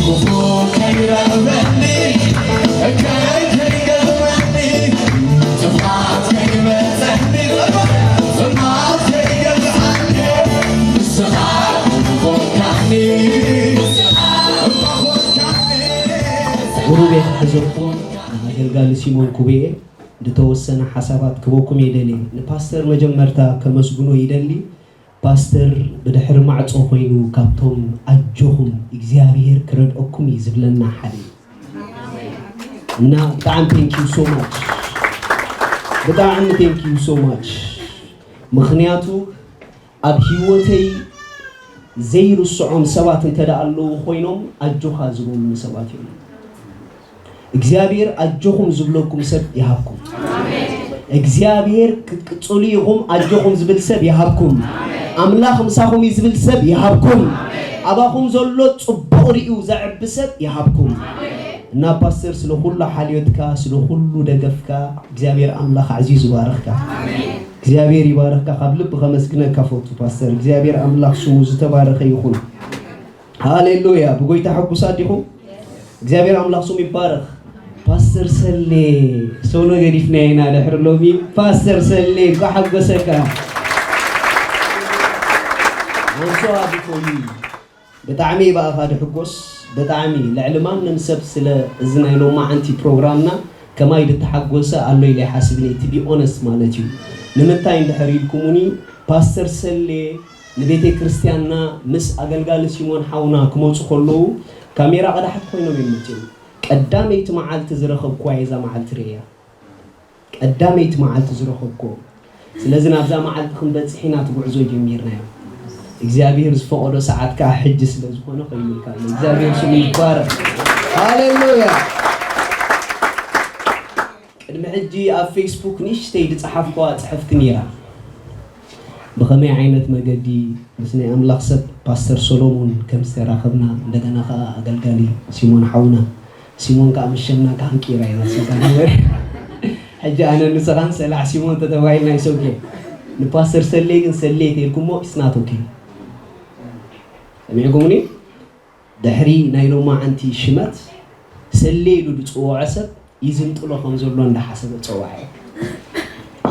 ከይረኽበኒ፣ ከይገርመኒ፣ ጥፍኣት ከይመጸኒ፣ ጥፍኣት ከይገዝኣኒ፣ ንስኻ እምባ ኾንካኒ፣ እምባ ኾንካኒ። ቁሩብ እየ ክሕዘኩም፣ ኣገልጋሊ ሲሞን ኩብኤ ዝተወሰነ ሓሳባት ክበኩም እየ ደልየ። ንፓስተር መጀመርታ ከመስግኖ ይደሊ። ፓስተር ብድሕሪ ማዕጾ ኮይኑ ካብቶም ኣጆኹም እግዚኣብሔር ክረድኦኩም እዩ ዝብለና ሓደ እዩ። እና ብጣዕሚ thank you so much፣ ብጣዕሚ thank you so much። ምኽንያቱ ኣብ ህይወተይ ዘይርስዖም ሰባት እንተ ደኣ ኣለዉ ኮይኖም ኣጆኻ ዝበሉኒ ሰባት እዮም። እግዚኣብሔር ኣጆኹም ዝብለኩም ሰብ ይሃብኩም። እግዚኣብሔር ክትቅጽሉ ኢኹም ኣጆኹም ዝብል ሰብ ይሃብኩም። ኣምላኽ ምሳኹም እዩ ዝብል ሰብ ይሃብኩም። ኣባኹም ዘሎ ጽቡቕ ርእዩ ዘዕቢ ሰብ ይሃብኩም። እና ፓስተር ስለ ኩሉ ሓልዮትካ ስለ ኩሉ ደገፍካ እግዚኣብሔር ኣምላኽ ኣዕዚዙ ይባርኽካ። እግዚኣብሔር ይባርኽካ። ካብ ልቢ ከመስግነካ ፈቱ ፓስተር። እግዚኣብሔር ኣምላኽ ስሙ ዝተባረኸ ይኹን። ሃሌሉያ። ብጎይታ ሕጉሳት ዲኹም? እግዚኣብሔር ኣምላኽ ስሙ ይባረኽ። ፓስተር ሰሌ ሶሎ ገዲፍና ኢና ድሕሪ ሎሚ። ፓስተር ሰሌ እንኳዕ ሓጎሰካ። I'm so happy for you። ብጣዕሚ እየ ብኣኻ ድሕጎስ። ብጣዕሚ ልዕሊ ማንም ሰብ ስለ እዚ ናይ ሎማዓንቲ ፕሮግራምና ከማይ ድተሓጎሰ ኣሎ ኢለ ይሓስብን እየ፣ to be honest ማለት እዩ። ንምንታይ እንድሕር ኢልኩሙኒ ፓስተር ሰሌ ንቤተ ክርስቲያንና ምስ ኣገልጋሊ ሲሞን ሓውና ክመፁ ከለዉ ካሜራ ቀዳሕቲ ኮይኖም እዮም መፅኦም። ቀዳመይቲ መዓልቲ ዝረኸብኩዋ እየ እዛ መዓልቲ ርእያ። ቀዳመይቲ መዓልቲ ዝረኸብኩዎ። ስለዚ ናብዛ መዓልቲ ክንበፅሕ ኢና እቲ ጉዕዞ ጀሚርናዮ። እግዚኣብሔር ዝፈቐዶ ሰዓት ከዓ ሕጂ ስለ ዝኾነ ኮይኑልካ ኣሎ። እግዚኣብሔር ስሙ ይባረክ። ሃሌሉያ። ቅድሚ ሕጂ ኣብ ፌስቡክ ንእሽተይ ዝፀሓፍኳ ፅሕፍቲ ነይራ። ብኸመይ ዓይነት መገዲ ምስ ናይ ኣምላኽ ሰብ ፓስተር ሶሎሞን ከም ዝተራኸብና፣ እንደገና ኸዓ ኣገልጋሊ ሲሞን ሓውና፣ ሲሞን ከዓ ምስ ሸምና ከዓ ሃንቂራ እያ መሲልካ ነበር። ሕጂ ኣነ ንስኻን ሰላሕ ሲሞን ተተባሂልና ይሰብኬ። ንፓስተር ሰሌ ግን ሰሌ ተይልኩሞ it's not okay። ሰሚዕኩምኒ? ድሕሪ ናይ ሎማዓንቲ ሽመት ሰሌ ኢሉ ዝፅውዖ ሰብ ይዝንጥሎ ከም ዘሎ እንዳሓሰበ ፀዋዐ።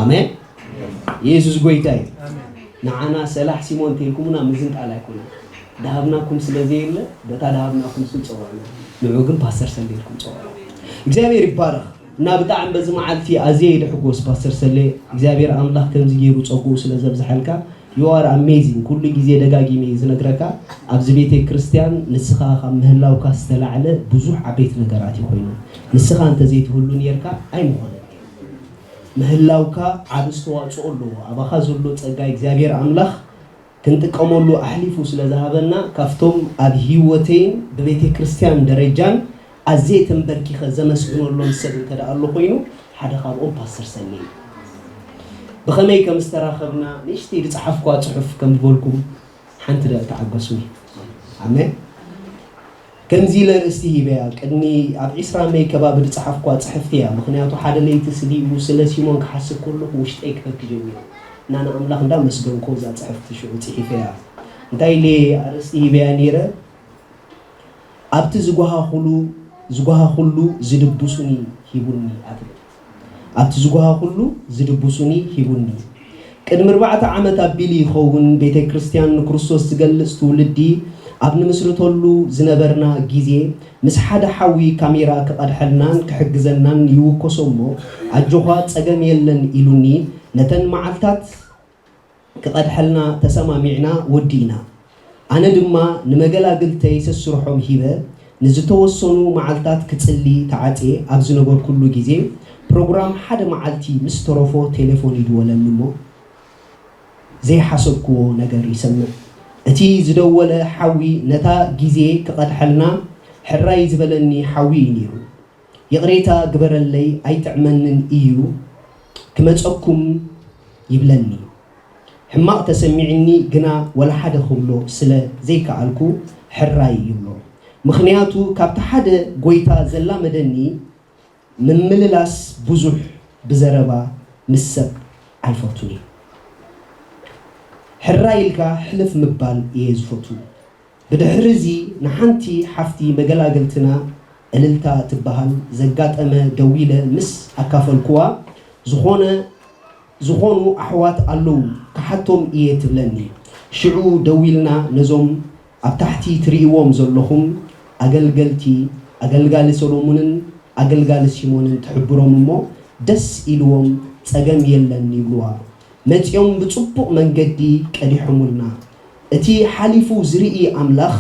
ኣሜን። የሱስ ጎይታ እዩ። ንዓና ሰላሕ ሲሞን ተይልኩምና ምዝንጣል ኣይኮነን። ድሃብናኩም ስለ ዘየለ በታ ድሃብናኩም ስም ፀውዕና። ንዑ ግን ፓስተር ሰሌ ኢልኩም ፀውዑ። እግዚኣብሔር ይባረኽ። እና ብጣዕሚ በዚ መዓልቲ ኣዝየ ይድሕጎስ ፓስተር ሰሌ። እግዚኣብሔር ኣምላኽ ከምዚ ገይሩ ጸጉኡ ስለ ዘብዝሐልካ you are amazing። ኩሉ ግዜ ደጋጊመ እየ ዝነግረካ፣ ኣብዚ ቤተ ክርስቲያን ንስኻ ካብ ምህላውካ ዝተላዕለ ብዙሕ ዓበይቲ ነገራት እዩ ኮይኑ። ንስኻ እንተዘይትህሉ ነይርካ ኣይምኾነን። ምህላውካ ዓቢ ኣስተዋጽኦ ኣለዎ። ኣባኻ ዘሎ ጸጋ እግዚኣብሔር ኣምላኽ ክንጥቀመሉ ኣሕሊፉ ስለ ዝሃበና፣ ካብቶም ኣብ ህይወተይን ብቤተ ክርስቲያን ደረጃን ኣዝየ ተንበርኪኸ ዘመስግነሎም ሰብ እንተ ደኣ ኣሎ ኮይኑ፣ ሓደ ካብኦም ፓስተር ሰሌ እዩ። ብኸመይ ከም ዝተራኸብና ንእሽተይ ዝጸሓፍኳ ጽሑፍ ከም ዝበልኩም ሓንቲ ደኣ ተዓገሱኒ። ኣሜን። ከምዚ ኢለ ርእስቲ ሂበያ። ቅድሚ ኣብ ዒስራ መይ ከባቢ ዝጸሓፍኳ ጽሕፍቲ እያ። ምኽንያቱ ሓደ ለይቲ ስሊኡ ስለ ሲሞን ክሓስብ ከለኹ ውሽጠይ ክበኪ ጀሚሩ። እና ንኣምላኽ እንዳመስገንኩ እዛ ጽሕፍቲ ሽዑ ጽሒፈያ። እንታይ ኢለ ኣርእስቲ ሂበያ ነይረ? ኣብቲ ዝጓሃኹሉ ዝጓሃኹሉ ዝድብሱኒ ሂቡኒ ኣትብል። ኣብቲ ዝጓሃኹሉ ዝድብሱኒ ሂቡኒ። ቅድሚ ኣርባዕተ ዓመት ኣቢሉ ይኸውን ቤተ ክርስቲያን ንክርስቶስ ዝገልጽ ትውልዲ ኣብ ንምስርተሉ ዝነበርና ግዜ ምስ ሓደ ሓዊ ካሜራ ክቐድሐልናን ክሕግዘናን ይውከሶ እሞ ኣጆኻ ጸገም የለን ኢሉኒ ነተን መዓልታት ክቐድሐልና ተሰማሚዕና ወዲእና። ኣነ ድማ ንመገላግልተይ ሰስርሖም ሂበ ንዝተወሰኑ መዓልታት ክጽሊ ተዓጽየ ኣብ ዝነበርኩሉ ግዜ ፕሮግራም ሓደ መዓልቲ ምስ ተረፎ ቴሌፎን ይድወለኒ እሞ ዘይሓሰብክዎ ነገር ይሰምዕ። እቲ ዝደወለ ሓዊ ነታ ግዜ ክቐድሐልና ሕራይ ዝበለኒ ሓዊ እዩ ነይሩ። ይቕሬታ ግበረለይ ኣይጥዕመንን እዩ ክመጸኩም ይብለኒ። ሕማቕ ተሰሚዕኒ ግና ወላ ሓደ ክብሎ ስለ ዘይከኣልኩ ሕራይ ይብሎ። ምኽንያቱ ካብቲ ሓደ ጎይታ ዘላመደኒ ምምልላስ ብዙሕ ብዘረባ ምስ ሰብ ኣይፈቱን እየ። ሕራይ ኢልካ ሕልፍ ምባል እየ ዝፈቱ። ብድሕርዚ ንሓንቲ ሓፍቲ መገላገልትና እልልታ ትበሃል ዘጋጠመ ደዊለ ምስ ኣካፈልኩዋ፣ ዝኾነ ዝኾኑ ኣሕዋት ኣለዉ ክሓቶም እየ ትብለኒ። ሽዑ ደዊልና ነዞም ኣብ ታሕቲ ትርእይዎም ዘለኹም ኣገልገልቲ፣ ኣገልጋሊ ሰሎሙንን ኣገልጋሊ ሲሞንን ትሕብሮም እሞ ደስ ኢልዎም ጸገም የለን ይብልዋ። መጺኦም ብጽቡቕ መንገዲ ቀዲሖሙልና። እቲ ሓሊፉ ዝርኢ ኣምላኽ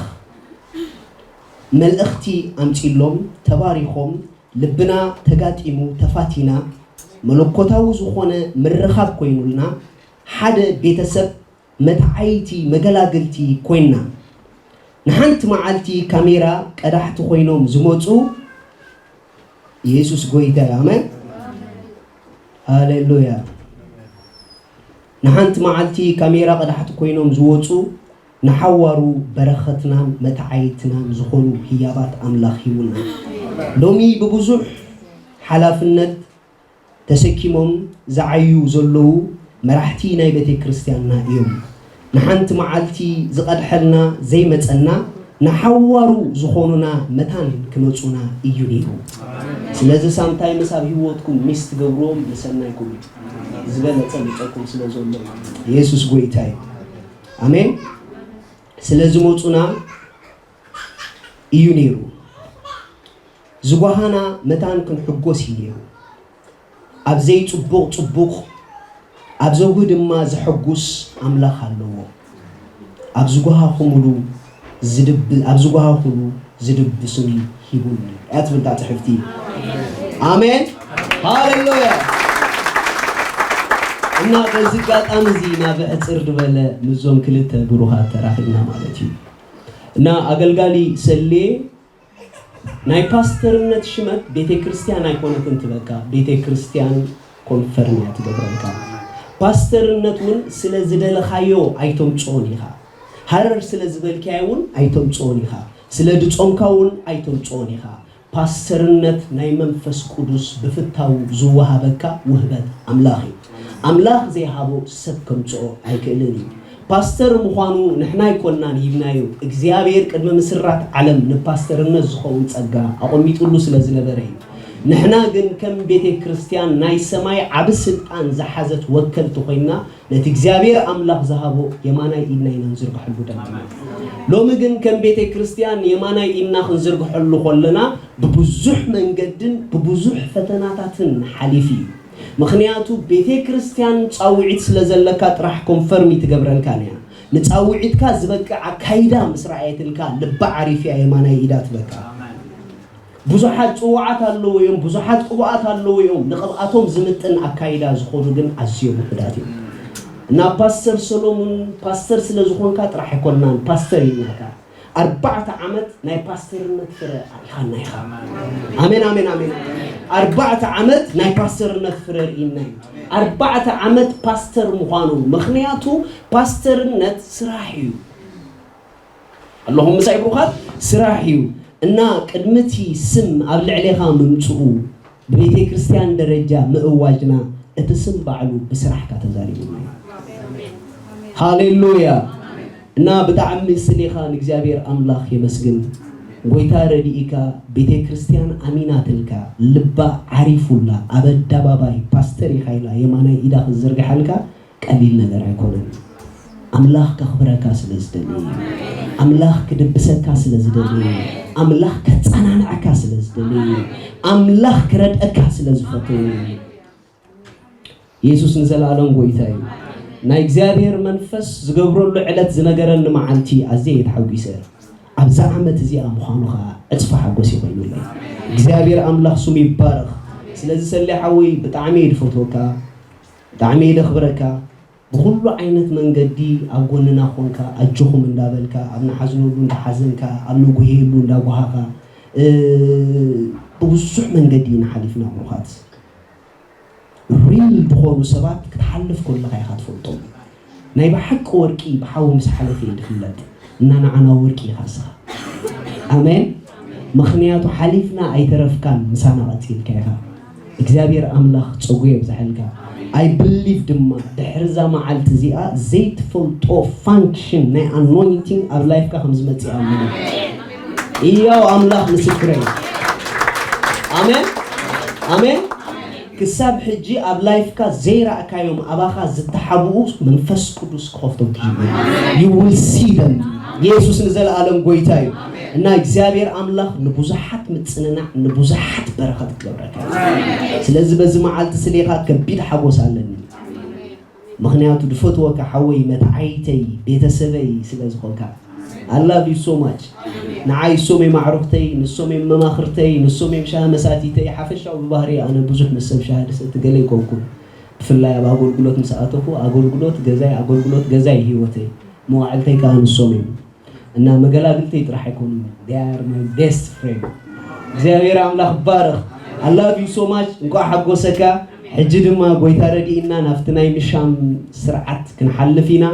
መልእኽቲ ኣምጺሎም ተባሪኾም ልብና ተጋጢሙ ተፋቲና መለኮታዊ ዝኾነ ምርኻብ ኮይኑልና ሓደ ቤተሰብ መተዓይቲ መገላግልቲ ኮይንና። ንሓንቲ መዓልቲ ካሜራ ቀዳሕቲ ኮይኖም ዝመፁ ኢየሱስ ጎይታ ኣመን ሃሌሉያ። ንሓንቲ መዓልቲ ካሜራ ቀዳሕቲ ኮይኖም ዝወፁ ንሓዋሩ በረኸትናን መተዓይትናን ዝኾኑ ህያባት ኣምላኽ ሂቡና። ሎሚ ብብዙሕ ሓላፍነት ተሰኪሞም ዝዓዩ ዘለዉ መራሕቲ ናይ ቤተ ክርስቲያንና እዮም። ንሓንቲ መዓልቲ ዝቐድሐልና ዘይመጸና ንሓዋሩ ዝኾኑና መታን ክመጹና እዩ ነይሩ። ስለዚ ሳምታይ ምስ ኣብ ህይወትኩም ሚስ ትገብርዎም ንሰናይኩም እዩ። ዝበለጸ ምጸኩም ስለ ዘሎ ኢየሱስ ጎይታ እዩ። ኣሜን። ስለ ዝመጹና እዩ ነይሩ። ዝጓሃና መታን ክንሕጎስ እዩ ነይሩ። ኣብ ዘይጽቡቕ ጽቡቕ፣ ኣብ ዘውሂ ድማ ዘሐጉስ ኣምላኽ ኣለዎ። ኣብ ዝጓሃኹምሉ ዝድብ-፣ ኣብ ዝጓሃኹሉ ዝድብስን ሂቡኒ እያ ትብል እታ ጽሕፍቲ። ኣሜን። ሃሌሉያ። እና በዚ ኣጋጣሚ እዚ ናብ ሕጽር ዝበለ ምስዞም ክልተ ብሩኻት ተራኺብና ማለት እዩ። እና ኣገልጋሊ ሰሌ ናይ ፓስተርነት ሽመት ቤተ ክርስቲያን ኣይኮነትን ትበካ፣ ቤተ ክርስቲያን ኮንፈርም እያ ትገብረልካ። ፓስተርነት እውን ስለ ዝደለኻዮ ኣይተምጽኦን ኢኻ። ሃረር ስለ ዝበልካዮ እውን ኣይተምጽኦን ኢኻ። ስለ ድጾምካ እውን ኣይተምጽኦን ኢኻ። ፓስተርነት ናይ መንፈስ ቅዱስ ብፍታው ዝወሃበካ ውህበት ኣምላኽ እዩ። ኣምላኽ ዘይሃቦ ሰብ ከምጽኦ ኣይክእልን እዩ። ፓስተር ምዃኑ ንሕና ኣይኮንናን ሂብናዮ። እግዚኣብሔር ቅድሚ ምስራት ዓለም ንፓስተርነት ዝኸውን ጸጋ ኣቐሚጡሉ ስለ ዝነበረ እዩ። ንሕና ግን ከም ቤተ ክርስቲያን ናይ ሰማይ ዓቢ ስልጣን ዝሓዘት ወከልቲ ኮይንና ነቲ እግዚኣብሔር ኣምላኽ ዝሃቦ የማናይ ኢድና ኢና ንዝርግሐሉ ደንበና። ሎሚ ግን ከም ቤተ ክርስቲያን የማናይ ኢድና ክንዝርግሐሉ ከለና ብብዙሕ መንገድን ብብዙሕ ፈተናታትን ሓሊፉ እዩ። ምኽንያቱ ቤተ ክርስቲያን ጻውዒት ስለ ዘለካ ጥራሕ ኮንፈርም ይትገብረልካን እያ። ንጻውዒትካ ዝበቅዕ ኣካይዳ ምስ ረኣየትልካ ልባ ዓሪፍ እያ የማናይ ኢዳ ትበካ። ብዙሓት ጽዋዓት ኣለዉ እዮም፣ ብዙሓት ቅቡኣት ኣለዉ እዮም። ንቅብኣቶም ዝምጥን ኣካይዳ ዝኾኑ ግን ኣዝዮም ውሑዳት እዮም። እና ፓስተር ሰሎሙን ፓስተር ስለ ዝኾንካ ጥራሕ ኣይኮንናን ፓስተር ኢልናካ። ኣርባዕተ ዓመት ናይ ፓስተርነት ፍረ ኣሪኻና ኢኻ። ኣሜን፣ ኣሜን፣ ኣሜን። ኣርባዕተ ዓመት ናይ ፓስተርነት ፍረ ርኢና እዩ። ኣርባዕተ ዓመት ፓስተር ምዃኑ፣ ምኽንያቱ ፓስተርነት ስራሕ እዩ። ኣለኹም ምሳይ ብሩኻት? ስራሕ እዩ። እና ቅድሚ እቲ ስም ኣብ ልዕሌኻ ምምጽኡ ብቤተ ክርስቲያን ደረጃ ምእዋጅና እቲ ስም ባዕሉ ብስራሕካ ተዛሪቡና እዩ። ሃሌሉያ። እና ብጣዕሚ ስሌኻ ንእግዚኣብሔር ኣምላኽ የመስግን። ጎይታ ረድኢካ ቤተ ክርስቲያን ኣሚናትልካ ልባ ዓሪፉላ ኣብ ኣደባባይ ፓስተር ኢኻ ኢላ የማናይ ኢዳ ክትዝርግሓልካ ቀሊል ነገር ኣይኮነን። ኣምላኽ ከኽብረካ ስለ ዝደሊ፣ ኣምላኽ ክድብሰካ ስለ ዝደሊ፣ ኣምላኽ ከጸናንዐካ ስለ ዝደሊ፣ ኣምላኽ ክረድአካ ስለ ዝፈቱ። የሱስ ንዘለኣለም ጎይታ እዩ። ናይ እግዚኣብሔር መንፈስ ዝገብረሉ ዕለት ዝነገረኒ መዓልቲ ኣዝየ እየ ተሓጒሰ። ኣብዛ ዓመት እዚኣ ምዃኑ ኸኣ ዕጽፊ ሓጎስ እዩ ኮይኑለይ። እግዚኣብሔር ኣምላኽ ስሙ ይባረኽ። ስለዚ ሰሌ ሓወይ ብጣዕሚ እየ ዝፈትወካ፣ ብጣዕሚ እየ ዘኽብረካ። ብኹሉ ዓይነት መንገዲ ኣብ ጎንና ኾንካ ኣጆኹም እንዳበልካ፣ ኣብ ንሓዝነሉ እንዳሓዘንካ፣ ኣብ ንጉህየሉ እንዳጓሃኻ፣ እ፣ ብብዙሕ መንገዲ ኢና ሓሊፍና ብሩኻት። ሪል ዝኾኑ ሰባት ክትሓልፍ ከለኻ ኢኻ ትፈልጦም። ናይ ብሓቂ ወርቂ ብሓዊ ምስ ሓለፈ እዩ ዝፍለጥ። እና ንዓና ወርቂ ኢኻ ንስኻ። ኣሜን። ምኽንያቱ ሓሊፍና ኣይተረፍካን፣ ምሳና ቀጺልካ ኢኻ። እግዚኣብሔር ኣምላኽ ጸጉ የብዝሓልካ። I believe ድማ ድሕሪ እዛ መዓልቲ እዚኣ ዘይትፈልጦ function ናይ anointing ኣብ life ካ ከም ዝመጽእ ኣምነ። እያው ኣምላኽ ምስክረይ። ኣሜን፣ ኣሜን። ክሳብ ሕጂ ኣብ life ካ ዘይረኣካዮም ኣባኻ ዝተሓብኡ መንፈስ ቅዱስ ክኸፍቶም ክጅምር። You will see them. የሱስ ንዘለኣለም ጎይታ እዩ። እና እግዚኣብሔር ኣምላኽ ንብዙሓት ምጽንናዕ፣ ንብዙሓት በረኸት ክገብረካ እዩ። ስለዚ በዚ መዓልቲ ስሌኻ ከቢድ ሓጎስ ኣለኒ። ምኽንያቱ ድፈትወካ ሓወይ፣ መትዓይተይ፣ ቤተሰበይ ስለ ዝኾንካ። I love you so much። ንዓይ እሶም እዮም ኣዕሩኽተይ፣ ንሶም እዮም መማኽርተይ፣ ንሶም እዮም ሻሂ መሳቲተይ። ሓፈሻዊ ብባህሪ ኣነ ብዙሕ ምስ ሰብ ሻሂ ድሰቲ ገለ ኣይኮንኩን። ብፍላይ ኣብ ኣገልግሎት ምስ ኣተኹ፣ ኣገልግሎት ገዛይ፣ ኣገልግሎት ገዛይ ህይወተይ፣ መዋዕልተይ ከኣ ንሶም እዮም። እና መገላግልተይ ጥራሕ ኣይኮኑን። They are my best friend። እግዚኣብሔር ኣምላኽ ባረኽ። I love you so much። እንኳዕ ሓጎሰካ። ሕጂ ድማ ጎይታ ረድእና ናብቲ ናይ ምሻም ስርዓት ክንሓልፍ ኢና።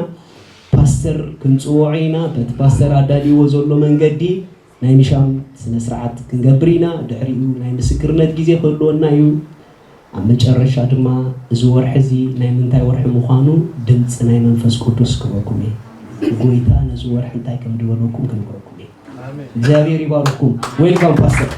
ፓስተር ክንጽውዖ ኢና። በቲ ፓስተር ኣዳልይዎ ዘሎ መንገዲ ናይ ምሻም ስነ ስርዓት ክንገብር ኢና። ድሕሪኡ ናይ ምስክርነት ግዜ ክህልወና እዩ። ኣብ መጨረሻ ድማ እዚ ወርሒ እዚ ናይ ምንታይ ወርሒ ምዃኑ ድምፂ ናይ መንፈስ ቅዱስ ክበኩም እየ። ጎይታ ነዚ ወርሒ እንታይ ከም ዝበለኩም ክነግረኩም እየ። እግዚኣብሔር ይባርኩም። ዌልካም ፓስተር።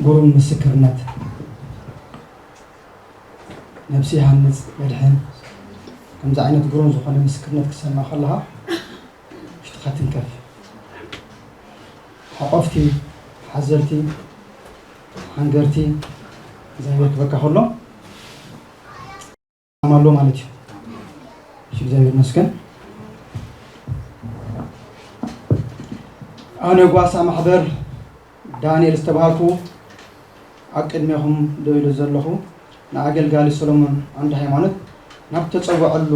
ግሩም ምስክርነት። ነብሲ ይሃንጽ የድሕን። ከምዚ ዓይነት ግሩም ዝኾነ ምስክርነት ክሰምዕ ከለኻ ውሽጥኻ ትንከፍ። ሓቆፍቲ፣ ሓዘልቲ፣ ሓንገርቲ እግዚኣብሔር ክበካ ከሎ ኣሎ ማለት እዩ። እሺ፣ እግዚኣብሔር ይመስገን። ኣነ ጓሳ ማሕበር ዳንኤል ዝተባሃልኩ ኣብ ቅድሜኹም ደው ኢለ ዘለኹ ንኣገልጋሊ ሰሎሞን ዓንደ ሃይማኖት ናብ ተጸውዐሉ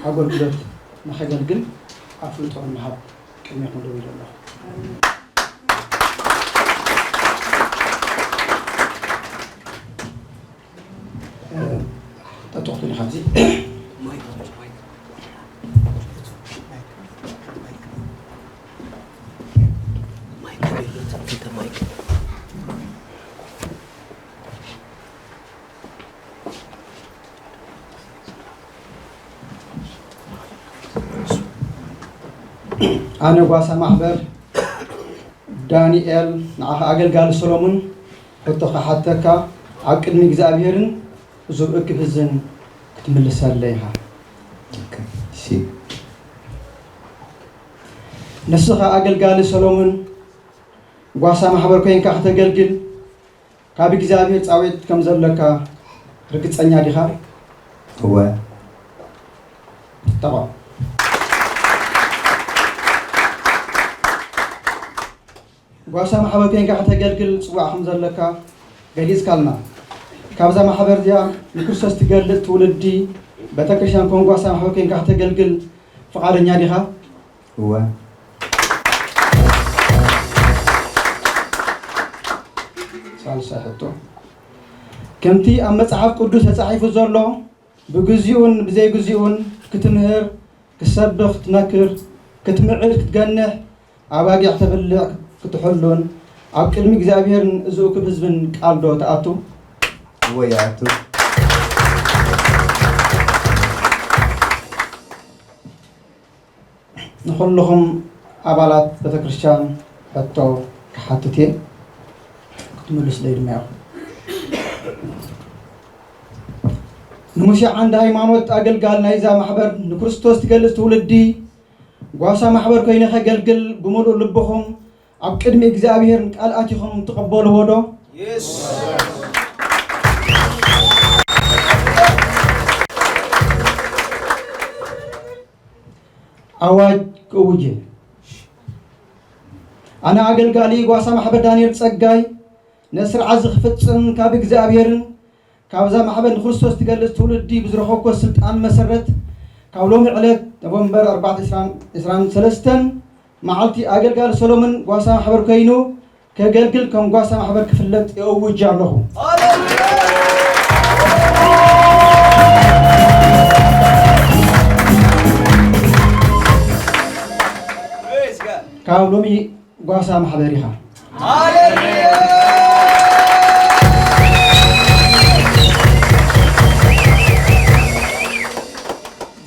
ኣገልግሎት ንኸገልግል ኣፍልጦ ንምሃብ ቅድሜኹም ደው ኢለ ኣለኹ። ጠጠቕቱኒ ካብዚ። ኣነ ጓሳ ማሕበር ዳንኤል ንዓኻ ኣገልጋሊ ሰሎሙን ሕቶ ክሓተካ ኣብ ቅድሚ እግዚኣብሔርን እዙብ እክብ ህዝብን ክትምልሰለይ ኢኻ። እሺ። ንስኻ ኣገልጋሊ ሰሎሙን ጓሳ ማሕበር ኮይንካ ከተገልግል ካብ እግዚኣብሔር ጻውዒት ከም ዘለካ ርግጸኛ ዲኻ? እወ። ተቐም። ጓሳ ማሕበር ኮይንካ ከተገልግል ጽዋዕ ከም ዘለካ ገሊጽካልና። ካብዛ ማሕበር እዚኣ ንክርስቶስ ትገልጽ ትውልዲ ቤተክርስትያን ከም ጓሳ ማሕበር ኮይንካ ከተገልግል ፍቓደኛ ዲኻ? እወ። ሳልሳይ ሕቶ፣ ከምቲ ኣብ መጽሓፍ ቅዱስ ተጻሒፉ ዘሎ ብግዚኡን ብዘይግዚኡን ክትምህር፣ ክትሰብኽ፣ ክትመክር፣ ክትምዕድ፣ ክትገንሕ፣ ኣባጊዕ ተብልዕ፣ ክትሕሉን ኣብ ቅድሚ እግዚኣብሔርን እዚ እኩብ ህዝብን ቃል ዶ ትኣቱ? እወ ይኣቱ። ንኹልኹም ኣባላት ቤተክርስትያን ሕቶ ክሓትት እየ፣ ክትምልሱለይ ድማ ኢኹም። ንሙሴ ዓንዲ ሃይማኖት ኣገልጋሊ ናይዛ ማሕበር ንክርስቶስ ትገልጽ ትውልዲ ጓሳ ማሕበር ኮይነ ከገልግል ብምሉእ ልብኹም ኣብ ቅድሚ እግዚኣብሔር ቃል ኣቲኹም ትቕበልዎ ዶ? ኣዋጅ ክእውጅ እየ። ኣነ ኣገልጋሊ ጓሳ ማሕበር ዳንኤል ጸጋይ ነዚ ስርዓት እዚ ክፍጽም ካብ እግዚኣብሔርን ካብዛ ማሕበር ንክርስቶስ ትገልጽ ትውልዲ ብዝረኸብኩዎ ስልጣን መሰረት ካብ ሎሚ ዕለት ኖቨምበር ኣርባዕተ ዕስራን ዕስራን ሰለስተን መዓልቲ ኣገልጋሊ ሰሎሞን ጓሳ ማሕበር ኮይኑ ከገልግል ከም ጓሳ ማሕበር ክፍለጥ የእውጅ ኣለኹ። ካብ ሎሚ ጓሳ ማሕበር ኢኻ።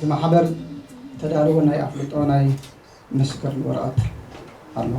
ብማሕበር ተዳለወ ናይ ኣፍልጦ ናይ ምስክር ወረቐት ኣሎ።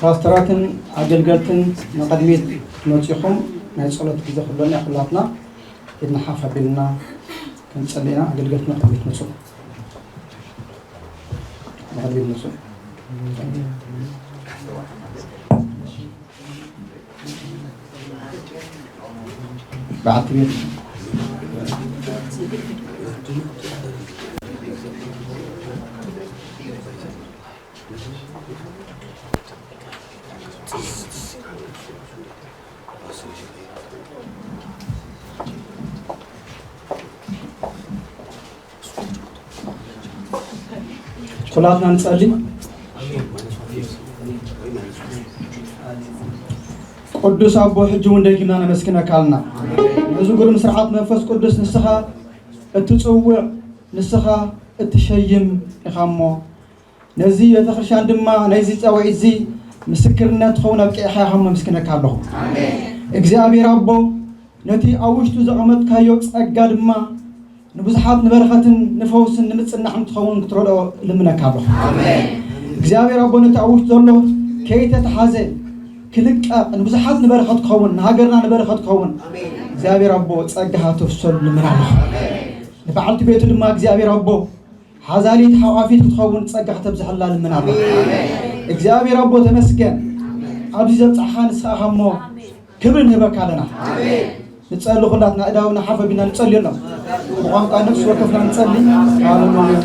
ፓስተራትን ኣገልገልትን ንቕድሚት ክትመፁ ኢኹም። ናይ ጸሎት ግዜ ክህልወና ኩላትና ኢድና ሓፍ ኣቢልና ክንጸሊ ኢና። ኣገልገልቲ ንቕድሚት ምጹ። ንቕድሚት ምጹ። በዓልቲ ቤት ኩላትና ንጸሊ። ቅዱስ ኣቦ፣ ሕጂ እውን ደጊምና ነመስግነካ ኣለና። ነዚ ግሩም ስርዓት መንፈስ ቅዱስ ንስኻ እትጽውዕ፣ ንስኻ እትሸይም ኢኻ እሞ፣ ነዚ ቤተክርስትያን ድማ ናይዚ ጻውዒት እዚ ምስክርነት ትኸውን ኣብቂዕኻ ኢኻ እሞ፣ ኣመስግነካ ኣለኹ። እግዚኣብሔር ኣቦ፣ ነቲ ኣብ ውሽጡ ዘቐመጥካዮ ጸጋ ድማ ንብዙሓት ንበረኸትን ንፈውስን ንምጽናሕን ትኸውን ክትረድኦ እልምነካ ኣለኹ። እግዚኣብሔር ኣቦ፣ ነቲ ኣብ ውሽጡ ዘሎ ከይተተሓዘ ክልቀቕ፣ ንብዙሓት ንበረኸት ክኸውን፣ ንሃገርና ንበረኸት ክኸውን እግዚኣብሔር ኣቦ፣ ጸጋኻ ተፍሰሉ እልምን ኣለኹ። ንበዓልቲ ቤቱ ድማ እግዚኣብሔር ኣቦ፣ ሓዛሊት ሓቋፊት ክትኸውን ጸጋ ከተብዝሐላ ልምን ኣለኹ። እግዚኣብሔር ኣቦ ተመስገን። ኣብዚ ዘብጻሕኻ ንስኻ ኢኻ እሞ ክብሪ ንህበካ ኣለና። ንጸሊ ኩላትና እዳውና ሓፍ ኣቢልና ንጸልየሎም። ብቋንቋ ነፍሲ ወከፍና ንጸሊ። ሃሌሉያ።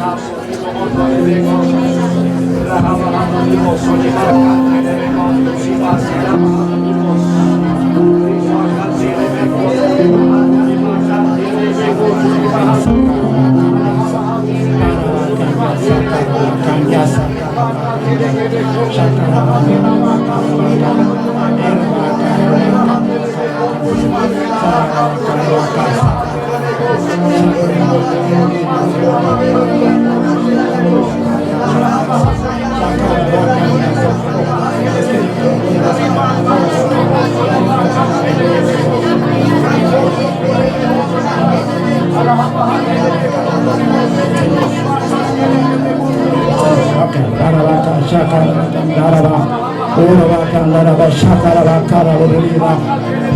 Daraba, shaka, daraba, uraba, kan, daraba, shaka, daraba, kara, ruriba,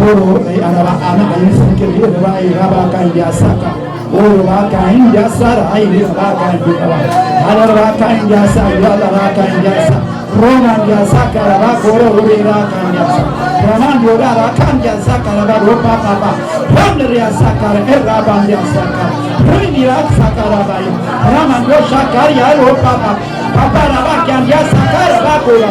huru, araba, ana, ani, sangkiri, raba, iraba, kan, ya, saka, uraba, kan, ya, sara, ai, raba, kan, ya, raba, kan, ya, sa, ya, raba, kan, ya, sa, roman, ya, saka, raba, koro, ruriba, kan, ya, sa, raman, yoga, rakan, ya, saka, raba, ropa, papa, Ramdria sakar, errabandia sakar, rindia sakarabai, ramando shakar, yaro papa, paparabakandia sakar, bakura,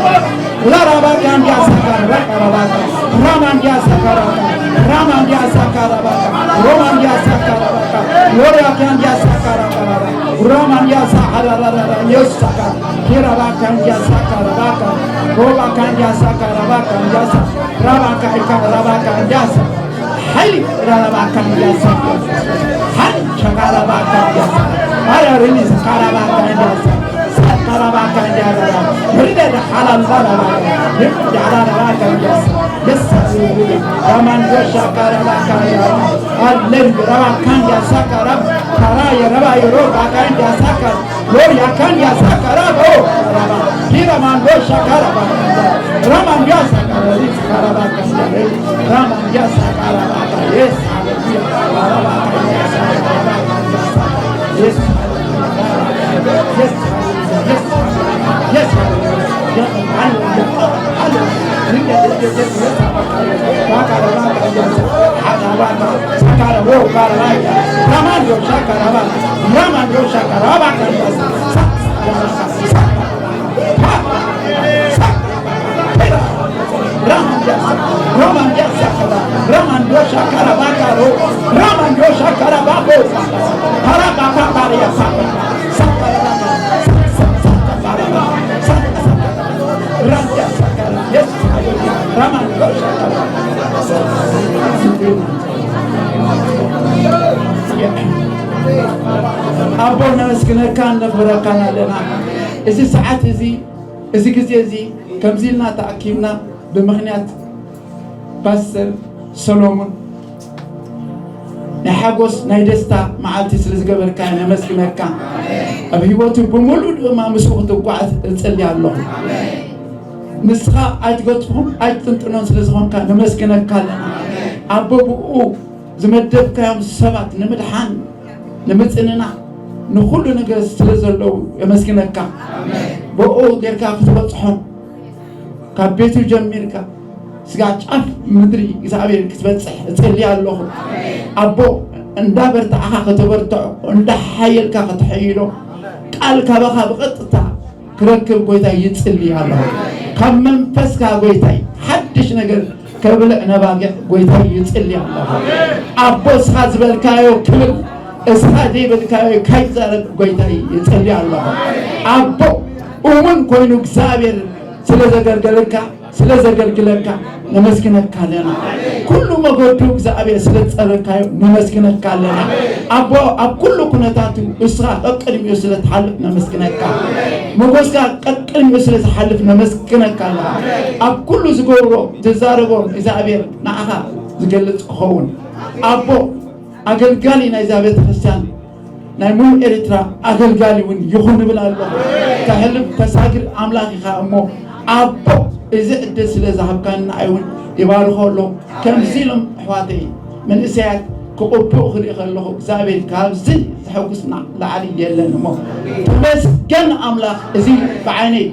larabakandia sakar, rakarabaka, ramandia sakaraka, ramandia sakarabaka, romandia sakarabaka, lorakandia sakarabaka, ramandia sakarabaka, yosaka, kirabakandia sakarabaka, robakandia sakarabaka, yasa, rabaka, ika, rabakandia sa. Hai, rarabaka, yasa. Hai, chakarabaka, yasa. Ara rini karaba kandiasa. Karaba kandiasa. Rida da halal bala. Rida halal kandiasa. Yes. Raman dosha karaba kandiasa. Allen raba kandiasa karab. Para ya raba yoro kandiasa karab. Gloria kandiasa karab. Oh, karaba. Kira man dosha karaba. Raman diasa karaba. Karaba kandiasa. Raman diasa karaba. Yes. ኣቦ ነመስግነካ ነኽብረካን ኣለና። እዚ ሰዓት እዚ፣ እዚ ግዜ እዚ ከምዚ ኢልና ተኣኪብና ብምኽንያት ፓስተር ሰሎሞን ናይ ሓጎስ ናይ ደስታ መዓልቲ ስለ ዝገበርካ ነመስግነካ። ኣብ ህይወቱ ብምሉእ ድማ ምስኡ ክትጓዓዝ እጽሊ ኣለኹ። ንስኻ ኣይትገድፎን ኣይትጥንጥኖን ስለ ዝኾንካ ነመስግነካ ኣለና። ኣቦ ብኡ ዝመደብካዮም ሰባት ንምድሓን ንምጽንናዕ ንኹሉ ነገር ስለ ዘለዉ የመስግነካ። ብኡ ጌርካ ክትበጽሖም ካብ ቤቱ ጀሚርካ ስጋ ጫፍ ምድሪ እግዚኣብሔር ክትበጽሕ እጽሊ ኣለኹ። ኣቦ እንዳበርታዕኻ ከተበርትዖ እንዳሓየልካ ከተሐይሎ ቃል ካባኻ ብቐጥታ ክረክብ ጎይታይ ይጽሊ ኣለኹ። ካብ መንፈስካ ጎይታይ ሓድሽ ነገር ከብልዕ ነባጊዕ ጎይታይ ይጽሊ ኣለኹ። ኣቦ እስኻ ዝበልካዮ ክብል እስኻ ዘይበልካዮ ካይዛረብ ጎይታይ ይጽሊ ኣለኹ። ኣቦ እሙን ኮይኑ እግዚኣብሔር ስለ ዘገልገለካ ስለ ዘገልግለካ ነመስግነካ ኣለና። ኩሉ መገዱ እግዚኣብሔር ስለ ዝጸረካዮ ነመስግነካ ኣለና። ኣቦ ኣብ ኩሉ ኩነታቱ እስኻ ቀቅድሚኡ ስለ ትሓልፍ ነመስግነካ። ሞጎስካ ቀቅድሚኡ ስለ ዝሓልፍ ነመስግነካ ኣለና። ኣብ ኩሉ ዝገብሮ ዝዛረቦ እግዚኣብሔር ንዓኻ ዝገልጽ ክኸውን ኣቦ ኣገልጋሊ ናይዛ ቤተ ክርስቲያን ናይ ሙሉ ኤርትራ ኣገልጋሊ እውን ይኹን እብል ኣለኹ። ተሕልፍ ተሳግር ኣምላኽ ኢኻ እሞ ኣቦ እዚ ዕድል ስለ ዝሃብካኒ ንዓይ እውን ይባርኾ ኣሎ። ከምዚ ኢሎም ኣሕዋተይ መንእሰያት ክቕብኡ ክርኢ ከለኹ እግዚኣብሔር ካብዚ ዘሐጉስና ላዕሊ የለን እሞ ተመስገን ኣምላኽ እዚ ብዓይነይ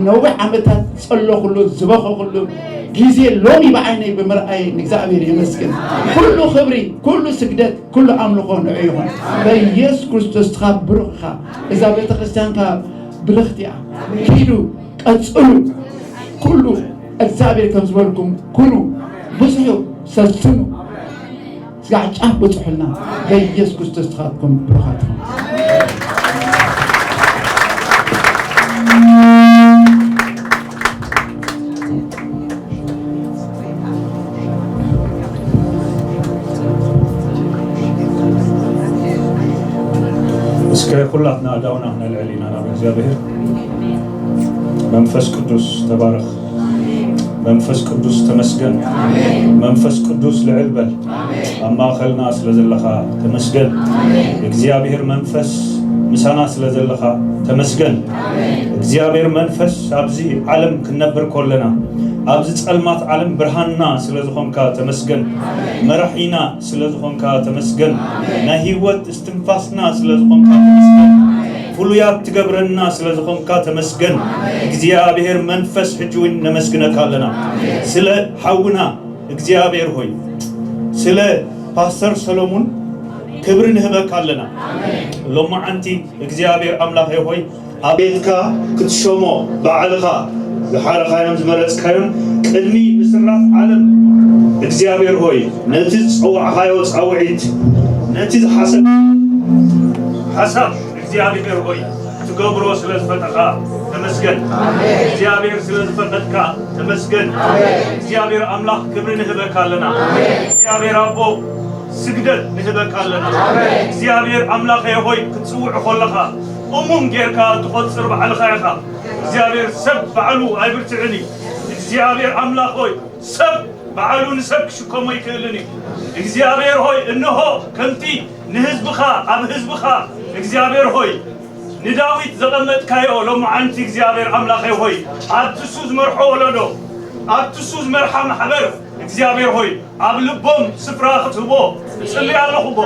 ነዊሕ ዓመታት ዝጸለኹሉ ዝበኸኹሉ ግዜ ሎሚ ብዓይነይ ብምርኣይ ንእግዚኣብሔር የመስግን። ኩሉ ክብሪ፣ ኩሉ ስግደት፣ ኩሉ ኣምልኾ ንዑ ይኹን። በኢየሱስ ክርስቶስ ትኻ ብሩኽ ኢኻ። እዛ ቤተ ክርስቲያንካ ብርኽቲ እያ። ኪዱ፣ ቀጽሉ። ኩሉ እግዚኣብሔር ከም ዝበልኩም ኩኑ። ብዙሑ ሰስኑ። ስጋዕ ጫፍ በጽሑልና። በኢየሱስ ክርስቶስ ትኻትኩም ብሩኻት ኢኹም። እስከ ኩላትና ኣእዳውና ነልዕል ኢና ናብ እግዚኣብሔር። መንፈስ ቅዱስ ተባረኽ። መንፈስ ቅዱስ ተመስገን። መንፈስ ቅዱስ ልዕል በል። ኣብ ማእኸልና ስለ ዘለኻ ተመስገን። እግዚኣብሔር መንፈስ ምሳና ስለ ዘለኻ ተመስገን። እግዚኣብሔር መንፈስ ኣብዚ ዓለም ክንነብር ከለና ኣብዚ ጸልማት ዓለም ብርሃንና ስለ ዝኾንካ ተመስገን። መራሒና ስለ ዝኾንካ ተመስገን። ናይ ህይወት እስትንፋስና ስለ ዝኾንካ ተመስገን። ፍሉያት ትገብረና ስለ ዝኾንካ ተመስገን። እግዚኣብሔር መንፈስ ሕጂ እውን ነመስግነካ ኣለና። ስለ ሓውና እግዚኣብሔር ሆይ፣ ስለ ፓስተር ሰሎሙን ክብሪ ንህበካ ኣለና። ሎማዓንቲ እግዚኣብሔር ኣምላኸይ ሆይ፣ ኣብ ቤትካ ክትሸሞ ባዕልኻ ዝሓረኻዮን ዝመረጽካዮን ቅድሚ ምስራት ዓለም እግዚኣብሔር ሆይ፣ ነቲ ዝጸዋዕኻዮ ጻውዒት፣ ነቲ ዝሓሰብ ሓሳብ እግዚኣብሔር ሆይ፣ ትገብሮ ስለ ዝፈጠኻ ተመስገን። እግዚኣብሔር ስለ ዝፈቀድካ ተመስገን። እግዚኣብሔር ኣምላኽ ክብሪ ንህበካ ኣለና። እግዚኣብሔር ኣቦ ስግደት ንህበካ ኣለና። እግዚኣብሔር ኣምላኸይ ሆይ ክትጽውዕ ከለኻ እሙን ጌርካ ትቖጽር ባዕልኻ ኢኻ። እግዚኣብሔር ሰብ ባዕሉ ኣይብርትዕን እዩ። እግዚኣብሔር ኣምላኽ ሆይ ሰብ ባዕሉ ንሰብ ክሽከሞ ኣይክእልን እዩ። እግዚኣብሔር ሆይ እንሆ ከምቲ ንህዝብኻ ኣብ ህዝብኻ እግዚኣብሔር ሆይ ንዳዊት ዘቐመጥካዮ ሎማዓንቲ እግዚኣብሔር ኣምላኸይ ሆይ ኣብቲ እሱ ዝመርሖ ወለዶ ኣብቲ እሱ ዝመርሓ ማሕበር እግዚኣብሔር ሆይ ኣብ ልቦም ስፍራ ክትህቦ እጽሊ ኣለኹ። ቦ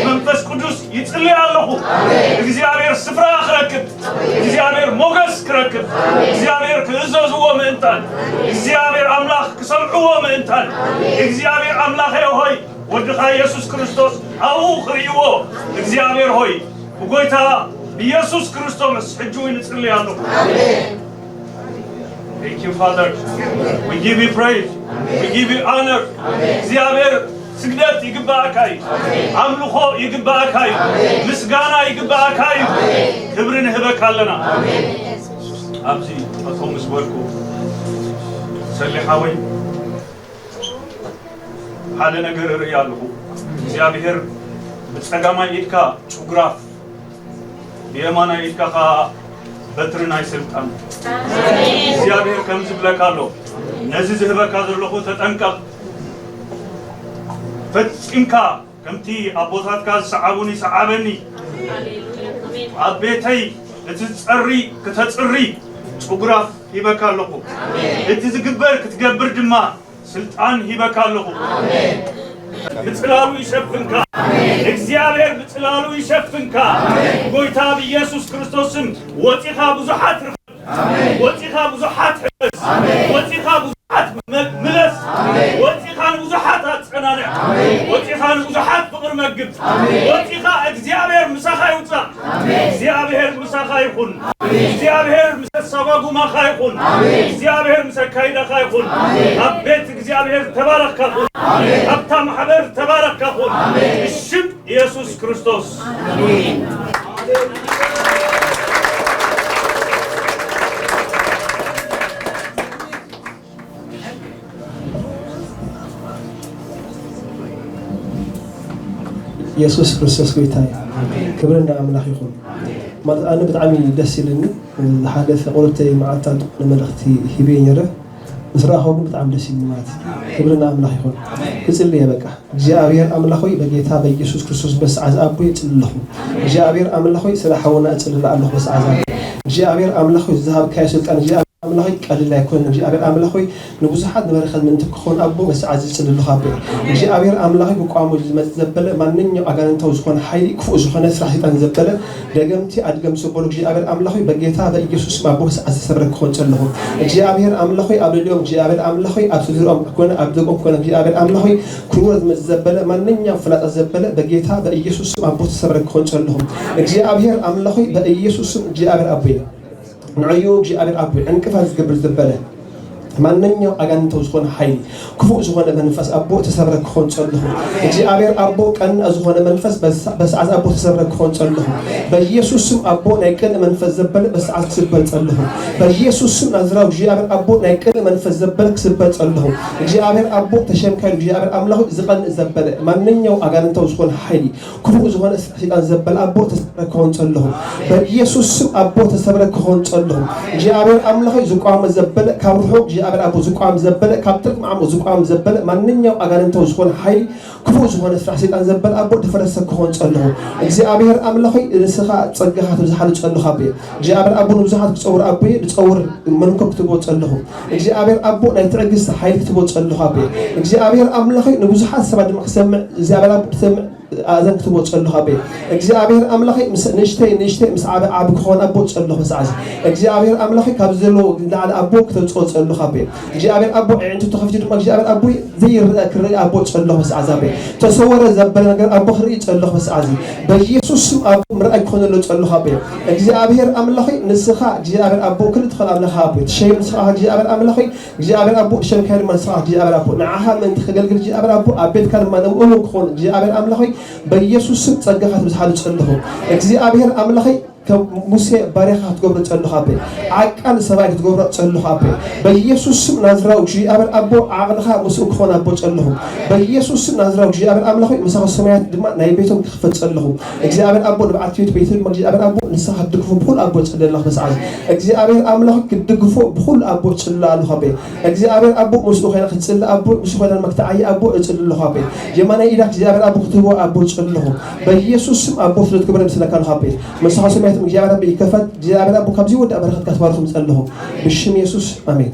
መንፈስ ቅዱስ ይጽሊ ኣለኹ። እግዚኣብሔር ስፍራ ክረክብ እግዚኣብሔር ሞገስ ክረክብ እግዚኣብሔር ክእዘዝዎ ምእንታን እግዚኣብሔር ኣምላኽ ክሰምዕዎ ምእንታን እግዚኣብሔር ኣምላኸይ ሆይ ወድኻ ኢየሱስ ክርስቶስ ኣብኡ ክርእይዎ እግዚኣብሔር ሆይ ብጎይታ ብኢየሱስ ክርስቶስ ሕጂ እውን እጽሊ ኣለኹ። Thank you, Father. We give you praise. We give you honor. እግዚኣብሔር ስግደት ይግባእካ እዩ። ኣምልኾ ይግባእካ እዩ። ምስጋና ይግባእካ እዩ። ክብሪ ንህበካ ኣለና። ኣብዚ ኣቶም ምስ በልኩ ሰሊሓ ወይ ሓደ ነገር እርኢ ኣለኹ። እግዚኣብሔር ብጸጋማይ ኢድካ ጭጉራፍ ብየማናይ ኢድካ ኸዓ በትሪ ናይ ስልጣን እግዚኣብሔር ከም ዝብለካ ኣሎ። ነዚ ዝህበካ ዘለኹ ተጠንቀቕ። ፈጺምካ ከምቲ ኣቦታትካ ዝሰዓቡኒ ሰዓበኒ። ኣብ ቤተይ እቲ ዝጸሪ ክተጽሪ ጭጉራፍ ሂበካ ኣለኹ። እቲ ዝግበር ክትገብር ድማ ስልጣን ሂበካ ኣለኹ። ብጽላሉ ይሸፍንካ። እግዚኣብሔር ብጽላሉ ይሸፍንካ። ጎይታ ብኢየሱስ ክርስቶስም ወጺኻ ብዙሓት ርኸብ። ወጺኻ ብዙሓት ሕፈስ። ወጺኻ ብዙሓት መ- ምለስ። ወጺኻ ንብዙሓት ኣጸናንዕ። ወጺኻ ንብዙሓት ፍቕሪ መግብ። ወጺኻ እግዚኣብሔር ምሳኻ ይውጻእ። እግዚኣብሔር ምሳኻ ይኹን። እግዚኣብሔር ምስ ኣሰጓጉማኻ ይኹን። እግዚኣብሔር ምስ ኣካይዳኻ ይኹን። ኣብ ቤት እግዚኣብሔር ተባረኽካ ኩን። ኣብታ ማሕበር ተባረኽካ ኩን። ብሽም ኢየሱስ ክርስቶስ። የሱስ ክርስቶስ ጎይታ እዩ። ክብሪ ንኣምላኽ ይኹን። ማለት ኣነ ብጣዕሚ ደስ ኢሉኒ። ዝሓለፈ ቁርብተይ መዓልታት ዝኾነ መልእኽቲ ሂበ ነይረ። ምስ ረኣኹ ግን ብጣዕሚ ደስ ኢሉኒ ማለት እዩ። ክብሪ ንኣምላኽ ይኹን። ክጽሊ እየ በቃ። እግዚኣብሔር ኣምላኽ ሆይ በጌታ በኢየሱስ ክርስቶስ በሰዓት ኣቦ እጽሊ ኣለኹ። እግዚኣብሔር ኣምላኽ ሆይ ስለ ሓውና እጽልለ ኣለኹ በሰዓት ኣቦ። እግዚኣብሔር ኣምላኽ ሆይ ዝሃብካዮ ስልጣን እግዚኣብሔር ኣምላኽ ሆይ ቀሊል ኣይኮነን። እግዚኣብሔር ኣምላኽ ሆይ ንብዙሓት ንበረኸት ምእንቲ ክኾን ኣቦ በሰዓት እዚ እጽሊ ኣለኹ ኣቦ። እግዚኣብሔር ኣምላኽ ሆይ ብቋሙ ዝመጽእ ዘበለ ማንኛው ኣጋንንታዊ ዝኾነ ሓይሊ ክፉእ ዝኾነ ስራሕ ሰይጣን ዘበለ ደገምቲ ኣድገምቲ ዘበሉ እግዚኣብሔር ኣምላኽ ሆይ በጌታ በኢየሱስ ስም ኣቦ በሰዓት ዝሰብረ ክኾን ጸለኹ። እግዚኣብሔር ኣምላኽ ሆይ ኣብ ልዕሊኦም እግዚኣብሔር ኣምላኽ ሆይ ኣብ ስድርኦም ኮነ ኣብ ደቆም ኮነ እግዚኣብሔር ኣምላኽ ሆይ ክሩር ዝመጽእ ዘበለ ማንኛው ፍላጻ ዘበለ በጌታ በኢየሱስ ስም ኣቦ ተሰብረ ክኾን ጸለኹ። እግዚኣብሔር ኣምላኽ ሆይ በኢየሱስ ስም እግዚኣብሔር ኣቦይ ንዕዩ እግዚኣብሔር ኣቦይ ዕንቅፋት ዝገብር ዘበለ ማንኛው ኣጋንንታዊ ዝኾነ ሓይሊ ክፉእ ዝኾነ መንፈስ ኣቦ ተሰብረ ክኾን ጸለኹ። እግዚኣብሔር ኣቦ ቀና ዝኾነ መንፈስ በሰዓት ኣቦ ተሰብረ ክኾን ጸለኹ። በኢየሱስ ስም ኣቦ ናይ ቅንእ መንፈስ ዘበለ በሰዓት ክስበር ጸለኹ። በኢየሱስ ስም ናዝራዊ እግዚኣብሔር ኣቦ ናይ ቅንእ መንፈስ ዘበለ ክስበር ጸለኹ። እግዚኣብሔር ኣቦ ተሸምካዩ እግዚኣብሔር ኣምላኽ ዝቐንእ ዘበለ ማንኛው ኣጋንንታዊ ዝኾነ ሓይሊ ክፉእ ዝኾነ ሰይጣን ዘበለ ኣቦ ተሰብረ ክኾን ጸለኹ። በኢየሱስ ስም ኣቦ ተሰብረ ክኾን ጸለኹ። እግዚኣብሔር ኣምላኽ ዝቋመ ዘበለ ካብ ርሑቕ እግዚኣብሔር ኣቦ ዝቋም ዘበለ ካብ ጥልቅ ማዕሙቕ ዝቋም ዘበለ ማንኛው ኣጋንንታዊ ዝኾነ ሓይሊ ክፉእ ዝኾነ ስራሕ ሰይጣን ዘበለ ኣቦ ድፈረሰ ክኾን ጸለኹ። እግዚኣብሔር ኣምላኽ ንስኻ ጸጋኻ ትብዝሓሉ ጸለኹ ኣቦ። እግዚኣብሔር ኣቦ ንብዙሓት ክጸውር ኣቦ ድጸውር መንኮብ ክትቦ ጸለኹ። እግዚኣብሔር ኣቦ ናይ ትዕግስቲ ሓይሊ ክትቦ ጸለኹ ኣቦ። እግዚኣብሔር ኣምላኽ ንብዙሓት ሰባት ድማ ክሰምዕ እግዚኣብሔር ኣቦ ክሰምዕ ኣእዛን ክትቦ ጸለኹ ኣቦ። እግዚኣብሔር ኣምላኸይ ምስ ንእሽተይ ንእሽተይ ምስ ዓበ ዓቢ ክኾን ኣቦ ጸለኹ ሰዓት እግዚኣብሔር ኣምላኸይ ካብ ዘለዎ ንላዕሊ ኣቦ ክተውጽኦ ጸለኹ ኣቦ። እግዚኣብሔር ኣቦ ኣዒንቱ ተኸፊቱ ድማ እግዚኣብሔር ኣቦ ዘይረኣ ክርኢ ኣቦ ጸለኹ ሰዓት ኣቦ። ተሰወረ ዘበለ ነገር ኣቦ ክርኢ ጸለኹ ሰዓት በኢየሱስ ስም ኣቦ ምርኣይ ክኾነሉ ጸለኹ ኣቦ። እግዚኣብሔር ኣምላኸይ ንስኻ እግዚኣብሔር ኣቦ ክልተ ኸል ኣምላኽ ኣቦ ትሸይም ንስኻ እግዚኣብሔር ኣምላኸይ እግዚኣብሔር ኣቦ ሸምካይ ድማ ንስኻ እግዚኣብሔር ኣቦ ንዓኻ ምእንቲ ከገልግል እግዚኣብሔር ኣቦ ኣብ ቤትካ ድማ እሙን ክኾን እግዚኣብሔር ኣምላኸይ በኢየሱስ ስም ጸጋኻ ትብዝሓሉ ጸለኹ እግዚኣብሔር ኣምላኸይ ከም ሙሴ ባርያኻ ክትገብሮ ጸልኹ ኣቦይ። ዓቃል ሰብኣይ ክትገብሮ ጸልኹ ኣቦይ። በኢየሱስ ስም ናዝራዊ እግዚኣብሔር ኣቦ ዓቕልኻ ምስኡ ክኾን ኣቦ ጸልኹ። በኢየሱስ ስም ናዝራዊ እግዚኣብሔር ኣምላኽ ሆይ ምሳኻ ሰማያት ድማ ናይ ቤቶም ክኽፈት ጸልኹ። እግዚኣብሔር ኣቦ ንብዓት ቤት ቤት ድማ እግዚኣብሔር ኣቦ ንስኻ ክትድግፎ ብኹሉ ኣቦ ጸልለኽ በሰዓት እግዚኣብሔር ኣምላኽ ክትድግፎ ብኹሉ ኣቦ ጸልለ ኣለኹ ኣቦይ። እግዚኣብሔር ኣቦ ምስኡ ኮይና ክትጽሊ ኣቦ ምስኡ ኮይና መክትዓይ ኣቦ እጽሊ ኣለኹ ኣቦይ። የማናይ ኢዳ እግዚኣብሔር ኣቦ ክትህቦ ኣቦ ጸልኹ። በኢየሱስ ስም ኣቦ ስለ ትገብረ ምስለካ ኣለኹ ኣቦይ። መሳኻ ሰማያትም እግዚኣብሔር ኣቦ ይከፈት። እግዚኣብሔር ኣቦ ካብዚ ወዳእ በረኸት ካትባርኹም ጸልኹ። ብሽም የሱስ ኣሜን።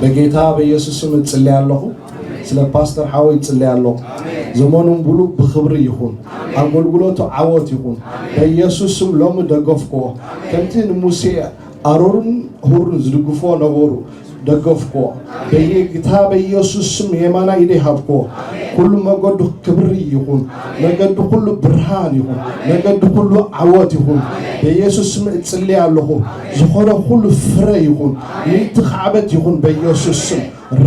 በጌታ በኢየሱስ ስም እጽልይ ኣለኹ። ስለ ፓስተር ሓወይ እጽልይ ኣለኹ። ዘመኑ ሙሉ ብኽብሪ ይኹን። ኣገልግሎቱ ዓወት ይኹን። በኢየሱስ ስም ሎሚ ደገፍክዎ። ከምቲ ንሙሴ ኣሮንን ሁርን ዝድግፍዎ ነበሩ፣ ደገፍክዎ። በየግታ በኢየሱስ ስም የማና ኢደይ ሃብክዎ። ኩሉ መገዱ ክብሪ ይኹን። መገዱ ኩሉ ብርሃን ይኹን። መገዱ ኩሉ ዓወት ይኹን። በኢየሱስ ስም እጽልይ ኣለኹ። ዝኾነ ኩሉ ፍረ ይኹን። ሚእቲ ካዕበት ይኹን በኢየሱስ ስም።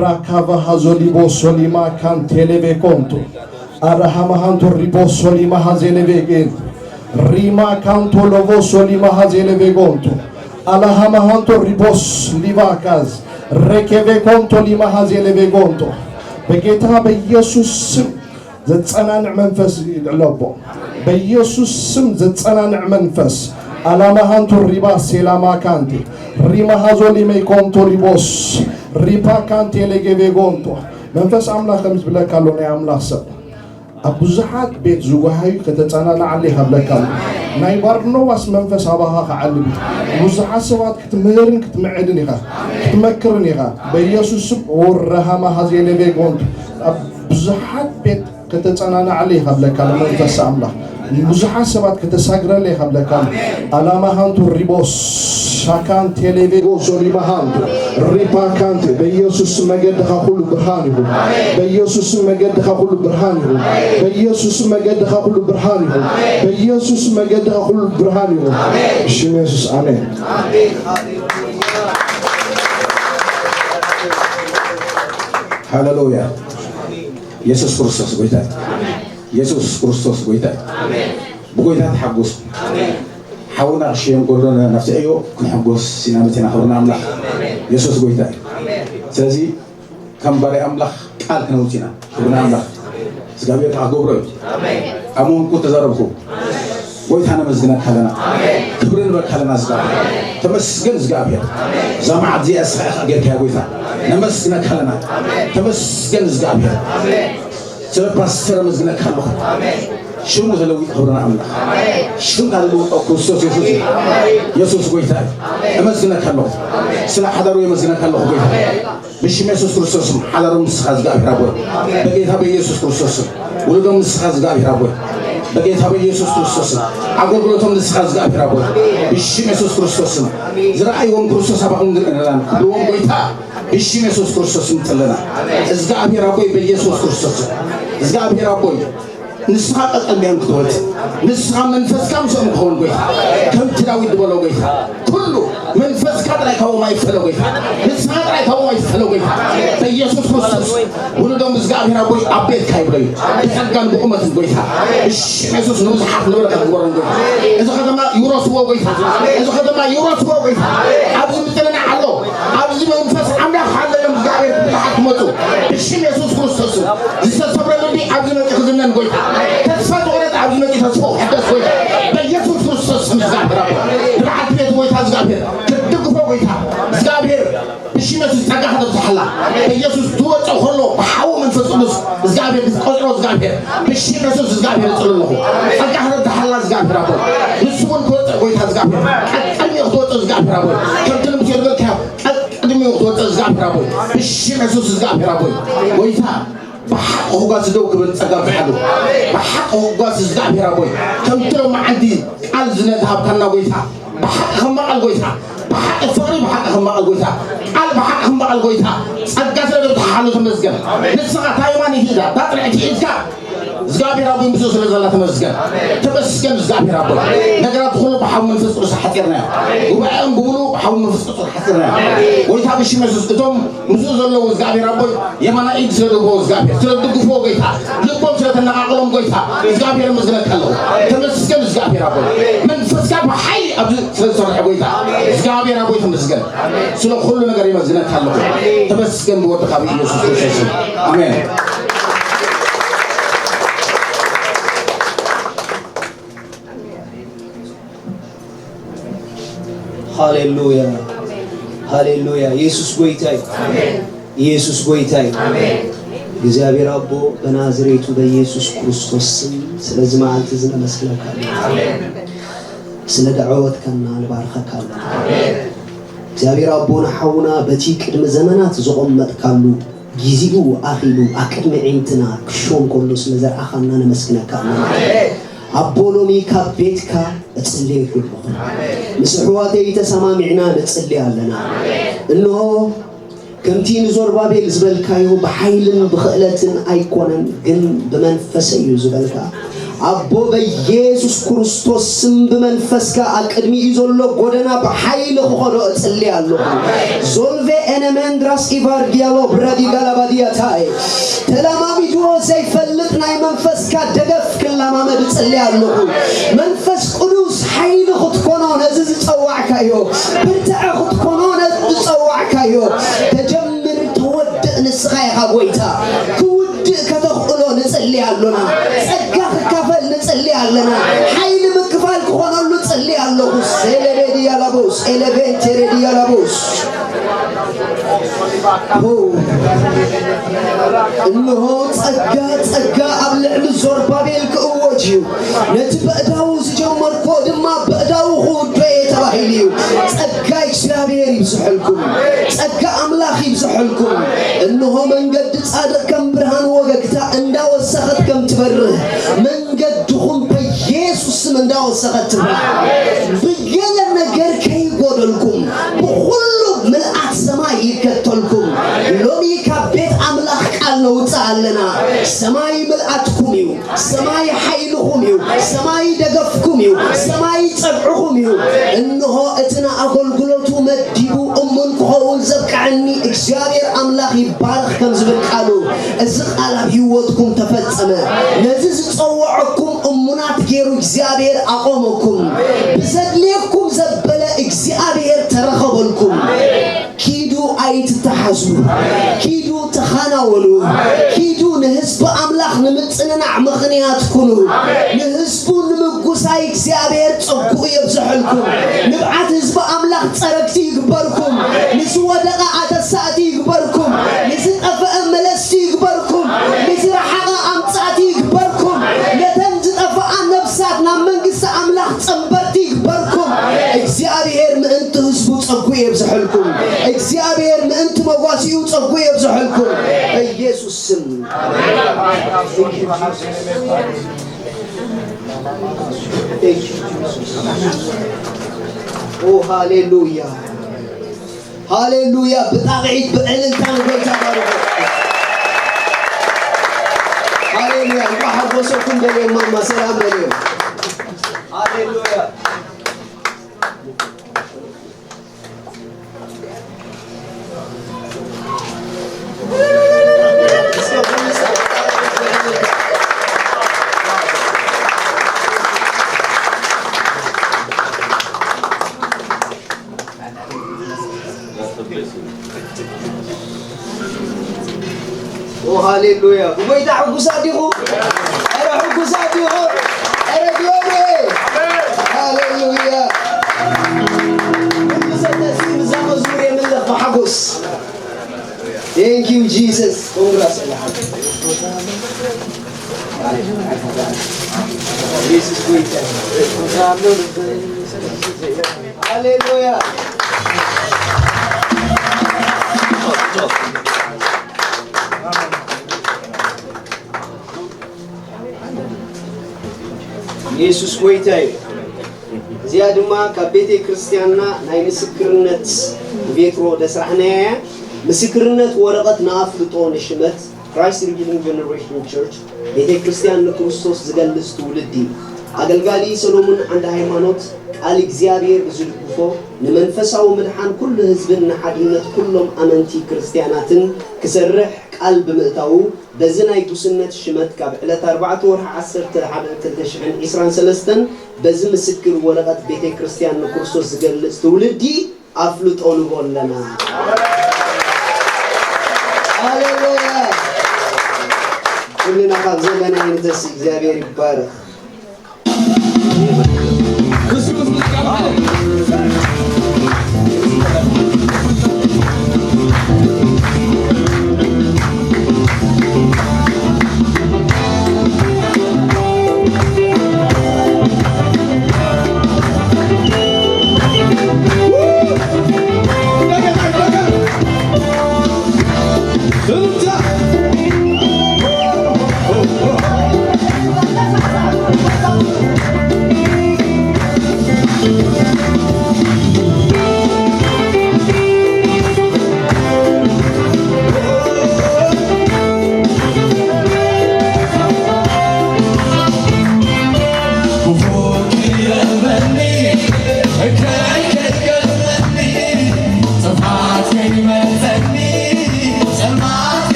ራካቫ ሃዞሊቦ ሶሊማ ካንቴሌቬ ኮንቱ። ኣራሃማሃንቶ ሪቦ ሶሊማ ሃዜሌቬ ጌንቱ። ሪማ ካንቶ ሎቮ ሶሊማ ሃዜሌቬ ጎንቱ። ኣላሃማሃንቶ ሪቦስ ሊቫካዝ። ሬኬቬ ኮንቶ ሊማ ሃዜሌቬ ጎንቱ። በጌታ በኢየሱስ ስም ዘጸናንዕ መንፈስ ይልዕለቦ። በኢየሱስ ስም ዘጸናንዕ መንፈስ። ኣላማሃንቶ ሪባ ሴላማ ካንቲ። ሪማ ሃዞ ሊመይ ኮንቶ ሊቦስ። ሪፓ ካንቲ ኤሌጌቬ ጎንቶ። መንፈስ ኣምላኽ ከም ዝብለካ ኣሎ ናይ ኣምላኽ ሰብ። ኣብ ብዙሓት ቤት ዝጓሃዩ ከተጸናንዓሉ ኢኻ ብለካ ኣሎ። ናይ ባርኖባስ መንፈስ ኣባኻ ክዓልብ እዩ። ብዙሓት ሰባት ክትምህርን ክትምዕድን ኢኻ። ክትመክርን ኢኻ። በኢየሱስ ስም ወረሃማ ሃዜሌቬ ጎንቶ። ኣብ ብዙሓት ቤት ከተጸናንዓሉ ኢኻ ብለካ ኣሎ መንፈስ ኣምላኽ። ብዙሓት ሰባት ከተሳግረሉ ኢኻ ብለካ ኣሎ። ኣላማ ሃንቱ ሪቦስ ሻካን ቴሌቬ ሶሊማ ሃንቱ ሪፓ ካንቴ። በኢየሱስ ስም መገድኻ ኩሉ ብርሃን ይኹን። በኢየሱስ ስም መገድኻ ኩሉ ብርሃን ይኹን። በኢየሱስ ስም መገድኻ ኩሉ ብርሃን ይኹን። በኢየሱስ ስም መገድኻ ኩሉ ብርሃን ይኹን። ብሽም የሱስ ኣሜን። ሃሌሉያ። የሱስ ክርስቶስ ጎይታ እዩ። የሱስ ክርስቶስ ጎይታ እዩ። ብጎይታ ተሓጎሱ። ሓውና ክሽየም ከሎ ናፍቲ ዕዮ ክንሕጎስ ኢና መፂና። ክብሪ ንኣምላኽ። የሱስ ጎይታ እዩ። ስለዚ ከም ባርያ ኣምላኽ ቃል ክነውፅ ኢና። ክብሪ ንኣምላኽ። እግዚኣብሔር ከዓ ክገብሮ እዩ። ኣብ መንኩ ተዛረብኩ። ጎይታ ነመስግነካ ኣለና። ክብሪ ንበካ ኣለና እግዚኣብሔር። ተመስገን እግዚኣብሔር። እዛ መዓት እዚኣ እስኻ ኢኻ ጌርካያ ጎይታ። ነመስግነካ ኣለና። ተመስገን እግዚኣብሔር። ስለ ፓስተር ኣመስግነካ ኣለኹ። ሽሙ ተለዊጡ ክብሪ ንኣምላኽ። ሽምካ ዝለውጦ ክርስቶስ የሱስ እዩ። የሱስ ጎይታ እዩ። ኣመስግነካ ኣለኹ። ስለ ሓዳሩ የመስግነካ ኣለኹ ጎይታ። ብሽም የሱስ ክርስቶስ ስም ሓዳሮም ንስኻ እግዚኣብሔር ኣቦይ። በጌታ በኢየሱስ ክርስቶስ ስም ውሉዶም ንስኻ እግዚኣብሔር ኣቦይ። በጌታ በኢየሱስ ክርስቶስ ስም ኣገልግሎቶም ንስኻ እግዚኣብሔር ኣቦይ። ብሽም የሱስ ክርስቶስ ስም ዝረኣይዎም ክርስቶስ ኣባኹም ዝርእየና ክብልዎም ጎይታ ብሽም የሱስ ክርስቶስ ስም ንጽለና። እግዚኣብሔር ኣቦይ በኢየሱስ ክርስቶስ ስም እግዚኣብሔር ኣቦይ ንስኻ ቀጠልያን ክትወጽእ ንስኻ መንፈስካ ምስኦም ክኸውን ጎይታ ከምቲ ዳዊት ዝበሎ ጎይታ ኩሉ መንፈስካ ጥራይ ካብኦም ኣይፈለ ጎይታ ንስኻ ጥራይ ካብኦም ኣይፈለ ጎይታ በኢየሱስ ክርስቶስ ውሉዶም እግዚኣብሔር ኣቦይ ኣብ ቤትካ ይብለዩ ብጸጋን ብቁመትን ጎይታ ብሽም የሱስ ንብዙሓት ንብረት ክግበሮም ጎይታ እዚ ከተማ ይውረስዎ ጎይታ እዚ ከተማ ይውረስዎ ጎይታ ኣብዚ ምጥንና ኣሎ ኣብዚ መንፈስ ኣምላኽ ሃለዮም እግዚኣብሔር ብዙሓት ክመፁ ብሽም የሱስ ክርስቶስ ዝተሰብረ ልቢ ኣብዚ መፂ ክዝነን ጎይታ ተስፋ ዝቆረጠ ኣብዚ መፂ ተስፋ ክሕደስ ጎይታ በኢየሱስ ክርስቶስ ስም እግዚኣብሔር ኣቦ ንብዓት ቤት ጎይታ እግዚኣብሔር ክትድግፎ ጎይታ እግዚኣብሔር ብሽም የሱስ ጸጋ ከተብዝሓላ በኢየሱስ ትወፀ ከሎ ብሓዊ መንፈስ ቅዱስ እግዚኣብሔር ክትቆፅሮ እግዚኣብሔር ብሽም የሱስ እግዚኣብሔር እፅሉ ኣለኹ ጸጋ ከተብዝሓላ እግዚኣብሔር ኣቦ ንሱ እውን ክወፅእ ጎይታ እግዚኣብሔር ቀድሚኡ ክትወፅእ እግዚኣብሔር ኣቦ ከምቲ ንሙሴ ዝበልካዮ ቀድሚኡ ክትወፅእ እግዚኣብሔር ኣቦ ብሽም የሱስ እግዚኣብሔር ኣቦ ጎይታ ብሓቂ ክጓስ ደው ክብል ጸጋ ብዝሓሉ ብሓቂ ክጓስ እግዚኣብሔር ኣቦይ ከምቲ ሎማዓንቲ ቃል ዝነዝሃብካና ጎይታ ብሓቂ ክመቐል ጎይታ ብሓቂ ፍቕሪ ብሓቂ ክመቐል ጎይታ ቃል ብሓቂ ክመቐል ጎይታ ጸጋ ስለ ዘብዝሓሉ ተመስገን ንስኻ ታይማን ይሂዳ ታጥርዕቲ ኢድካ እግዚኣብሔር ኣቦይ ምስኡ ስለ ዘላ ተመስገን። ተመስገን እግዚኣብሔር ኣቦይ። ነገራት ኩሉ ብሓው መንፈስ ቅዱስ ሓፂርናዮ። ጉባኤኦም ብምሉኡ ብሓው መንፈስ ቅዱስ ሓፂርናዮ። ጎይታ ብሽም የሱስ እቶም ምስኡ ዘለዉ እግዚኣብሔር ኣቦይ የማና ኢድ ስለ ድግፎ እግዚኣብሔር ስለ ድግፎ ጎይታ ልቦም ስለ ተነቃቅሎም ጎይታ እግዚኣብሔር መስግነካ ኣለኹ። ተመስገን እግዚኣብሔር ኣቦይ። መንፈስካ ብሓይሊ ኣብዚ ስለ ዝሰርሐ ጎይታ እግዚኣብሔር ኣቦይ ተመስገን። ስለ ኩሉ ነገር የመስግነካ ኣለኹ። ተመስገን ብወድኻ ብኢየሱስ ክርስቶስ ስም። ኣሜን። ሃሌሉያ ሃሌሉያ። ኢየሱስ ጎይታ እዩ። ኢየሱስ ጎይታ እዩ። እግዚኣብሔር ኣቦ በናዝሬቱ በኢየሱስ ክርስቶስ ስም ስለዚ መዓልቲ እዚ ነመስግነካ ኣለና። ስለ ደዓወትካና ንባርኸካ ኣለና። እግዚኣብሔር ኣቦና ሓውና በቲ ቅድሚ ዘመናት ዘቖመጥካሉ ጊዜኡ ኣኺሉ ኣብ ቅድሚ ዒንትና ክሾም ከሎ ስለ ዘርኣኻና ነመስግነካ ኣለና። ኣቦ ሎሚ ካብ ቤትካ እጽልየሉ ኣለኹ። ምስ ኣሕዋተይ ተሰማሚዕና ንጽሊ ኣለና። እንሆ ከምቲ ንዞርባቤል ዝበልካዮ ብሓይልን ብኽእለትን ኣይኮነን ግን ብመንፈሰይ እዩ ዝበልካ ኣቦ በኢየሱስ ክርስቶስ ስም ብመንፈስካ ኣብ ቅድሚኡ ዘሎ ጎደና ብሓይሊ ክኸዶ እጽሊ ኣለኹ። ዞልቬ ኤነመንድራስ ኢቫርጊያሎ ብረዲጋላባዲያታይ ተለማሚድዎ ዘይፈልጥ ናይ መንፈስካ ደገፍ ክለማመድ እጽሊ ኣለኹ። መንፈስ ቅዱስ ሓይሊ ክትኮኖ ነዚ ዝጸዋዕካዮ ብርትዐ ክትኮኖ ነዚ ዝጸዋዕካዮ ተጀምር ተወድእ ንስኻ ኢኻ ጎይታ ክውድእ ከተኽእሎ ንጽሊ ኣሎና። ጸጋ ክካፈል ንጽሊ ኣለና። ሓይሊ ምክፋል ክኾነሉ ጽሊ ኣለኹ። ሴሌቤዲ ያላቦስ ኤሌቬንቴሬዲ ያላቦስ እንሆ ጸጋ ጸጋ ኣብ ልዕሊ ዞርባቤል ክእወጅ እዩ። ነቲ በእዳዉ ዝጀመርክዎ ድማ በእዳዉ ክውዶ እየ ተባሂሉ እዩ። ጸጋ እግዚኣብሔር ይብዝሐልኩም። ጸጋ ኣምላኽ ይብዝሐልኩም። እንሆ መንገዲ ጻድቕ ከም ብርሃን ወገግታ እንዳወሰኸት ከም ትበርህ መንገድኹም በኢየሱስ ስም እንዳወሰኸት ትብራህ። ብገለ ነገር ከይጎደልኩም ብኹሉ ምልኣት ሰማይ ይከተልኩም። ሎሚ ካብ ቤት ኣምላኽ ቃል ነውፅእ ኣለና። ሰማይ ምልኣትኩም እዩ። ሰማይ ሓይልኹም እዩ። ሰማይ ደገፍኩም እዩ። ሰማይ ጸግዕኹም እዩ። እንሆ እቲ ንኣገልግሎቱ መዲቡ እሙን ክኸውን ዘብቅዐኒ እግዚኣብሔር ኣምላኽ ይባረኽ ከም ዝብል ቃሉ እዚ ቃል ኣብ ህይወትኩም ተፈጸመ። ነዚ ዝጸወዐኩም እሙናት ገይሩ እግዚኣብሔር ኣቆመኩም። ብዘድልየኩም ዘበለ እግዚኣብሔር ተረኸበልኩም። ኪዱ ኣይትተሓዙ፣ ኪዱ ተኻናወሉ፣ ኪዱ ንህዝቢ ኣምላኽ ንምጽንናዕ ምኽንያት ኩኑ። ንህዝቡ ንምጉሳይ እግዚኣብሔር ጸጉኡ የብዝሐልኩም። ንብዓት ህዝቢ ኣምላኽ ጸረግቲ ይግበርኩም። ንዝወደቐ ኣተሳእቲ ይግበርኩም። ንዝጠፍአ መለስቲ ይግበርኩም። ንዝረሓቐ ኣምጻእቲ ይግበርኩም። ነተን ዝጠፍኣ ነፍሳት ናብ መንግስቲ ኣምላኽ ጸንበርቲ ይግበርኩም። እግዚኣብሔር ምእንቲ ህዝቡ ጸጉ የብዝሐልኩም። እግዚኣብሔር ምእንቲ መጓሲኡ ጸጉ የብዝሐልኩም። በኢየሱስ ስም። ኦ ሃሌሉያ ሃሌሉያ። ብጣቕዒት ብዕልልታ ንጎይታ ባርኹ። ሃሌሉያ። እንኳዕ ሓጎሰኩም በልዮም ማማ ሰላም በልዮም። ሃሌሉያ። ኦ ሃሌሉያ። ብጎይታ ሕጉሳት ዲኹ? ኧረ ሕጉሳት ዲኹ? ኧረ ግሎሪ። ሃሌሉያ። ኩሉ ሰብ ነዚ ምዛ መዝሙር የምልኽ ብሓጎስ። Thank you Jesus. Congrats. Jesus ጎይታ። ሃሌሉያ። ኢየሱስ ጎይታ እዩ። እዚኣ ድማ ካብ ቤተ ክርስቲያንና ናይ ምስክርነት ቤትሮ ደስራሕናያ እያ። ምስክርነት ወረቐት ንኣፍልጦ ንሽመት Christ Redeeming Generation Church ቤተ ክርስቲያን ንክርስቶስ ዝገልጽ ትውልዲ እዩ። ኣገልጋሊ ሰሎሞን ዓንደ ሃይማኖት ቃል እግዚኣብሔር ብዝድግፎ ንመንፈሳዊ ምድሓን ኩሉ ህዝብን ንሓድነት ኩሎም ኣመንቲ ክርስቲያናትን ክሰርሕ ቃል ብምእታዉ በዚ ናይ ጉስነት ሽመት ካብ ዕለት ኣርባዕተ ወርሒ ዓሰርተ ሓደ ክልተ ሽሕን ዕስራን ሰለስተን በዚ ምስክር ወረቐት ቤተ ክርስቲያን ንክርስቶስ ዝገልጽ ትውልዲ ኣፍልጦ ንቦ ኣለና። ሃሌሉያ! ኩልና ካብ ዘለና ይንተስ እግዚኣብሔር ይባረኽ።